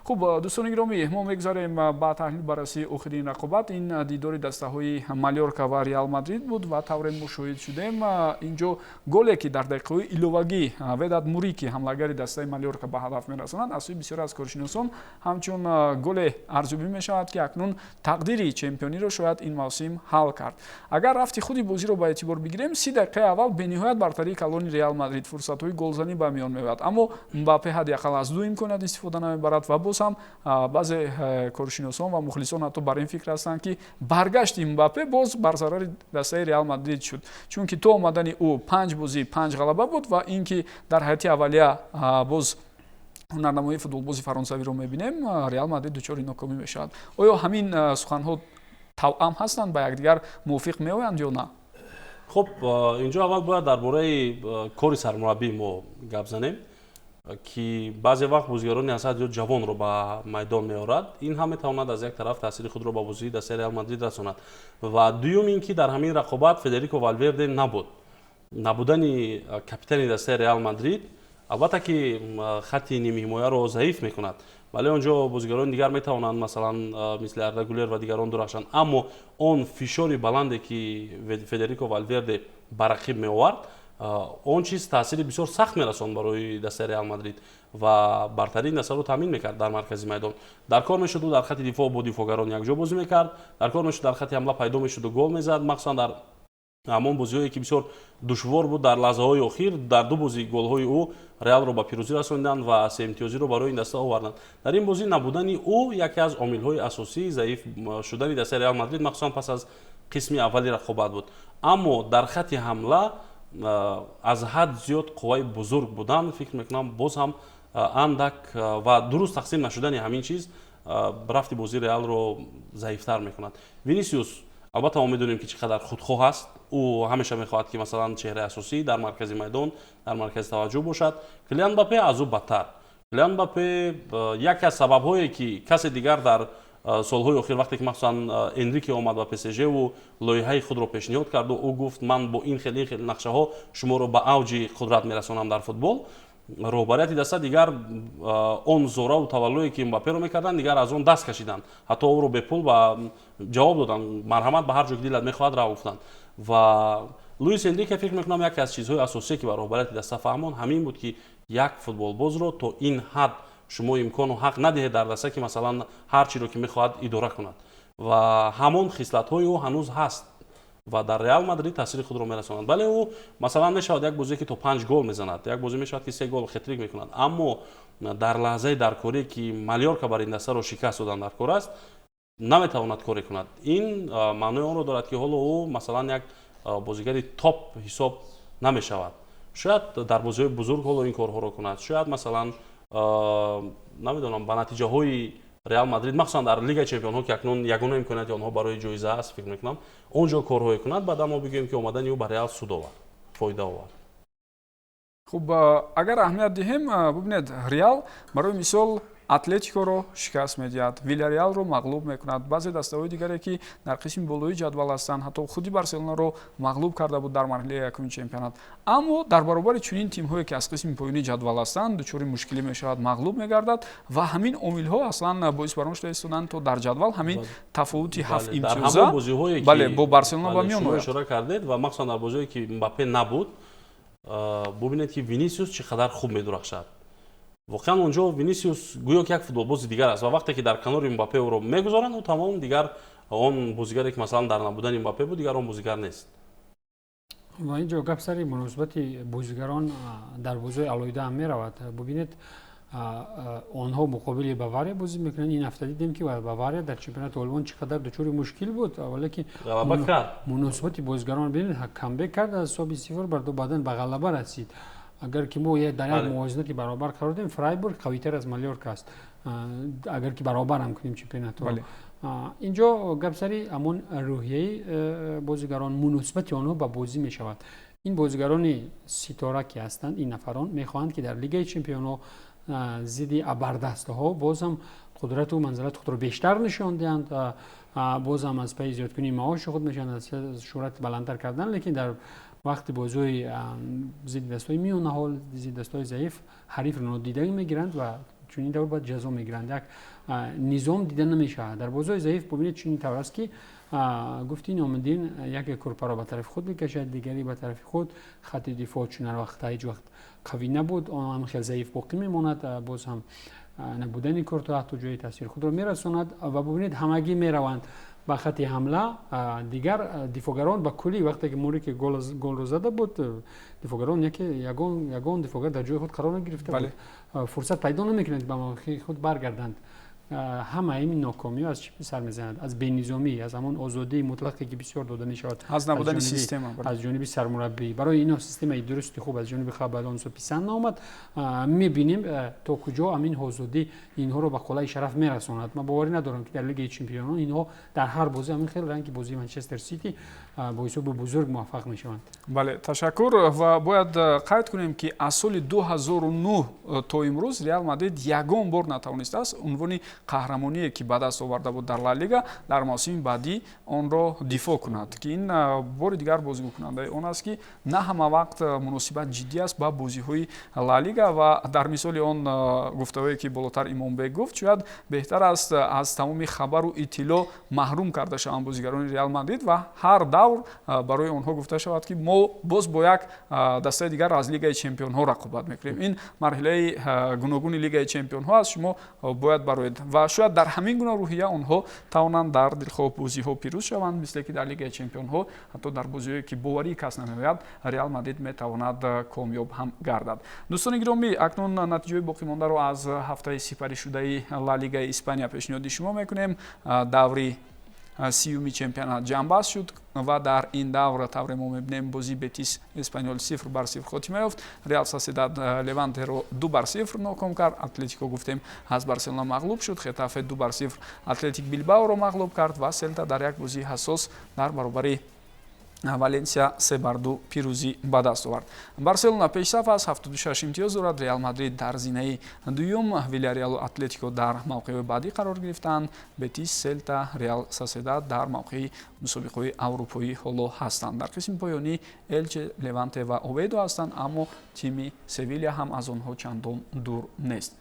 Хуб, дӯстони гиромӣ, мо мегузарем ба таҳлил баррасии охирин рақобат. Ин дидори дастаҳои Малёрка ва Реал Мадрид буд ва тавре мушоҳид шудем, инҷо голе, ки дар дақиқаҳои иловагӣ Ведат Мурики, ҳамлагари дастаи Малёрка, ба ҳадаф мерасонад, аз сӯи бисёре аз коршиносон ҳамчун голе арзёбӣ мешавад, ки акнун тақдири чемпиониро шояд ин мавсим ҳал кард. Агар рафти худи бозиро ба эътибор бигирем, 30 дақиқаи аввал бениҳоят бартарии калони Реал Мадрид, фурсатҳои голзанӣ ба миён меояд, аммо Мбаппе ҳадди ақал аз ду имконият истифода намебарад ва боз ҳам баъзе коршиносон ва мухлисон ҳатто бар ин фикр ҳастанд, ки баргашти Мбаппе боз бар зарари дастаи Реал Мадрид шуд, чунки то омадани ӯ панҷ бозӣ, панҷ ғалаба буд ва ин ки дар ҳайати аввалия боз ҳунарнамоии футболбози фаронсавиро мебинем, Реал Мадрид дучори нокомӣ мешавад. Оё ҳамин суханҳо тавъам ҳастанд, ба якдигар мувофиқ меоянд ё на? Хуб, инҷо аввал бояд дар бораи кори сармураббии мо гап занем, ки баъзе вақт бозигарони аз ҳад зиёд ҷавонро ба майдон меорад. Ин ҳам метавонад аз як тараф таъсири худро ба бозии дастаи Реал Мадрид расонад. Ва дуюм ин ки дар ҳамин рақобат Федерико Валверде набуд. Набудани капитани дастаи Реал Мадрид, албатта, ки хатти нимҳимояро заиф мекунад. Вале он ҷо бозигарони дигар метавонанд, масалан, мисли Арда Гулер ва дигарон дурахшанд, аммо он фишори баланде, ки Федерико Валверде ба рақиб меовард, он чиз таъсири бисёр сахт мерасонд барои дастаи Реал Мадрид ва бартарии дастаро таъмин мекард. Дар маркази майдон дар кор мешуду дар хатти дифоъ бо дифоъгарон якҷо бозӣ мекард, дар кор мешуд, дар хатти ҳамла пайдо мешуду гол мезад, махсусан дар ҳамон бозиҳое, ки бисёр душвор буд. Дар лаҳзаҳои охир дар ду бозӣ голҳои ӯ Реалро ба пирӯзӣ расониданд ва сеимтиёзиро барои ин даста оварданд. Дар ин бозӣ набудани ӯ яке аз омилҳои асосии заиф шудани дастаи Реал Мадрид, махсусан пас аз қисми аввали рақобат буд. Аммо дар хатти ҳамла аз ҳад зиёд қувваи бузург будан, фикр мекунам, боз ҳам андак ва дуруст тақсим нашудани ҳамин чиз рафти бозии Реалро заифтар мекунад. Винисиус, албатта, мо медонем, ки чӣ қадар худхоҳ аст. Ӯ ҳамеша мехоҳад, ки масалан чеҳраи асосӣ дар маркази майдон, дар маркази таваҷҷӯҳ бошад. Килиан Мбаппе аз ӯ бадтар. Килиан Мбаппе яке аз сабабҳое, ки касе дигар дар солҳои охир, вақте ки махсусан Энрике омад ба ПСЖву лоиҳаи худро пешниҳод карду ӯ гуфт: «Ман бо ин хел, ин хел нақшаҳо шуморо ба авҷи қудрат мерасонам дар футбол», роҳбарияти даста дигар он зораву таваллуе, ки Мбапперо мекарданд, дигар аз он даст кашиданд. Ҳатто ӯро бепул ба ҷавоб доданд: «Марҳамат, ба ҳар ҷо ки дилат мехоҳад, рав», гуфтанд. Ва Луис Энрике, фикр мекунам, яке аз чизҳои асосие, ки ба роҳбарияти даста фаҳмонд, ҳамин буд, ки як футболбозро то ин ҳад шумо имкону ҳақ надиҳед дар даста, ки масалан ҳар чиро ки мехоҳад идора кунад. Ва ҳамон хислатҳои ӯ ҳанӯз ҳаст ва дар Реал Мадрид таъсири худро мерасонад. Бале, ӯ масалан мешавад як бозие, ки то панҷ гол мезанад, як бозӣ мешавад, ки се гол, хетрик мекунад, аммо дар лаҳзаи даркорӣ, ки Малёрка бар ин дастаро шикаст додан дар кор аст, наметавонад коре кунад. Ин маънои онро дорад, ки ҳоло ӯ масалан як бозигари топ ҳисоб намешавад. Шояд дар бозиҳои бузург ҳоло ин корҳоро кунад, шояд масалан, намедонам, ба натиҷаҳои Реал Мадрид, махсусан дар Лигаи чемпионҳо, ки акнун ягона имконияти онҳо барои ҷоиза аст, фикр мекунам, он ҷо корҳое кунад. Баъдан мо бигӯем, ки омадани ӯ ба Реал суд овард, фоида овард. Хуб, агар аҳамият диҳем, бубинед, Реал барои мисол Атлетикоро шикаст медиҳад, Вилареалро мағлуб мекунад, баъзе дастаҳои дигаре, ки дар қисми болои ҷадвал ҳастанд, ҳатто худи Барселонаро мағлуб карда буд дар марҳилаи якуми чемпионат. Аммо дар баробари чунин тимҳое, ки аз қисми поёнии ҷадвал ҳастанд, дучори мушкилӣ мешавад, мағлуб мегардад ва ҳамин омилҳо аслан боис бар он шуда истоданд, то дар ҷадвал ҳамин тафовути ҳафт имтиёза, бале, бо Барселона ба миён ояд. Ишора кардед ва махсусан дар бозиҳое, ки Мбаппе набуд, бубинед, ки Винисиус чӣ қадар хуб медурахшад. Воқеан, он ҷо Винисиус гӯё ки як футболбози дигар аст ва вақте ки дар канори Мбаппе ӯро мегузоранд, ӯ тамом дигар он бозигаре, ки масалан дар набудани Мбаппе буд, дигар он бозигар нест. Ва ин ҷо гап сари муносибати бозигарон дар бозиҳои алоҳида ҳам меравад. Бубинед, онҳо муқобили Бавария бозӣ мекунанд. Ин ҳафта дидем, ки Бавария дар чемпионати Олмон чӣ қадар дучори мушкил буд, валекин муносибати бозигарон, бинед, камбек кард аз ҳисоби 0 бар 2, баъдан ба ғалаба расид. Агар ки мо дар як мувозинати баробар қарор дем, Фрайбург қавитар аз Малёрка аст, агар ки баробарам кунем чемпионатро. Инҷо гап сари ҳамон рӯҳияи бозигарон, муносибати онҳо ба бозӣ мешавад. Ин бозигарони ситора, ки ҳастанд, ин нафарон мехоҳанд, ки дар Лигаи чемпионҳо зидди абардастаҳо боз ҳам қудрату манзалати худро бештар нишон диҳанд, боз ҳам аз пайи зиёдкунии маоши худ мешаванд, аз шӯҳрати баландтар кардан. Лекин дар вақти бозиҳои зидди дастҳои миёнаҳол, зидди дастҳои заиф ҳарифро нодида мегиранд ва Чунин тавр бояд ҷазо мегиранд. Як низом дида намешавад. Дар бозиҳои заиф бубинед, чунин тавр аст, ки гуфти Номиддин, яке курпаро ба тарафи худ мекашад, дигаре ба тарафи худ. Хати дифоъ чун ҳар вақт ҳеҷ вақт қавӣ набуд, он ҳам хеле заиф боқӣ мемонад. Боз ҳам набудани Куртуа ҳатто ҷои таъсири худро мерасонад. Ва бубинед, ҳамагӣ мераванд ба хати ҳамла, дигар дифоъгарон ба куллӣ, вақте ки Мурики голро зада буд, дифоъгарон яке ягон дифоъгар дар ҷои худ қарор нагирифта буд, фурсат пайдо намекунанд, ба мавқеи худ баргарданд. Ҳама ин нокомиҳо аз чӣ сар мезанад? Аз бенизомӣ, аз ҳамон озодии мутлақе, ки бисёр дода мешавад. Аз набудани система. Аз ҷониби сармураббӣ. Барои ино системаи дурусти хуб аз ҷониби Хаби Алонсо писанд наомад. Мебинем, то куҷо ҳамин озодӣ инҳоро ба қуллаи шараф мерасонад. Ман боварӣ надорам, ки дар Лигаи чемпионон инҳо дар ҳар бозӣ ҳамин хел ранги бозии Манчестер Сити бо ҳисоби бузург муваффақ мешаванд. Бале, ташаккур. Ва бояд қайд кунем, ки аз соли 2009 то имрӯз Реал Мадрид ягон бор натавонистааст унвони қаҳрамоние, ки ба даст оварда буд дар Ла Лига, дар мавсими баъдӣ онро дифоъ кунад, ки ин бори дигар бозгӯкунандаи он аст, ки на ҳама вақт муносибат ҷиддӣ аст ба бозиҳои Ла Лига. Ва дар мисоли он гуфтаҳое, ки болотар Имомбек гуфт, шояд беҳтар аст аз тамоми хабару иттилоъ маҳрум карда шаванд бозигарони Реал Мадрид ва ҳар давр барои онҳо гуфта шавад, ки мо боз бо як дастаи дигар аз Лигаи чемпионҳо рақобат мекунем, ин марҳилаи гуногуни Лигаи чемпионҳо аст, шумо бояд бароед. Ва шояд дар ҳамин гуна рӯҳия онҳо тавонанд дар дилхоҳ бозиҳо пирӯз шаванд, мисле ки дар Лигаи чемпионҳо ҳатто дар бозиҳое, ки боварии кас намеояд, Реал Мадрид метавонад комёб ҳам гардад. Дӯстони гиромӣ, акнун натиҷаҳои боқимондаро аз ҳафтаи сипаришудаи Ла Лигаи Испания пешниҳоди шумо мекунем. Даври 30-уми чемпионат ҷамъбаст шуд ва дар ин давр, тавре мо мебинем, бозии Бетис Эспаньол 0-0 хотима ёфт. Реал Соседад Левантеро 2-0 ноком кард. Атлетико, гуфтем, аз Барселона мағлуб шуд. Хетафе 2-0 Атлетик Билбаоро мағлуб кард ва Селта дар як бозии ҳассос дар баробари Валенсия 3-2 пирӯзӣ ба даст овард. Барселона пешсаф аст, 76 имтиёз дорад. Реал Мадрид дар зинаи дуюм, Вилярреалу Атлетико дар мавқеъҳои баъдӣ қарор гирифтаанд. Бетис, Селта, Реал Соседад дар мавқеи мусобиқаҳои аврупоӣ ҳоло ҳастанд. Дар қисми поёнӣ Элче, Леванте ва Оведо ҳастанд, аммо тими Севилия ҳам аз онҳо чандон дур нест.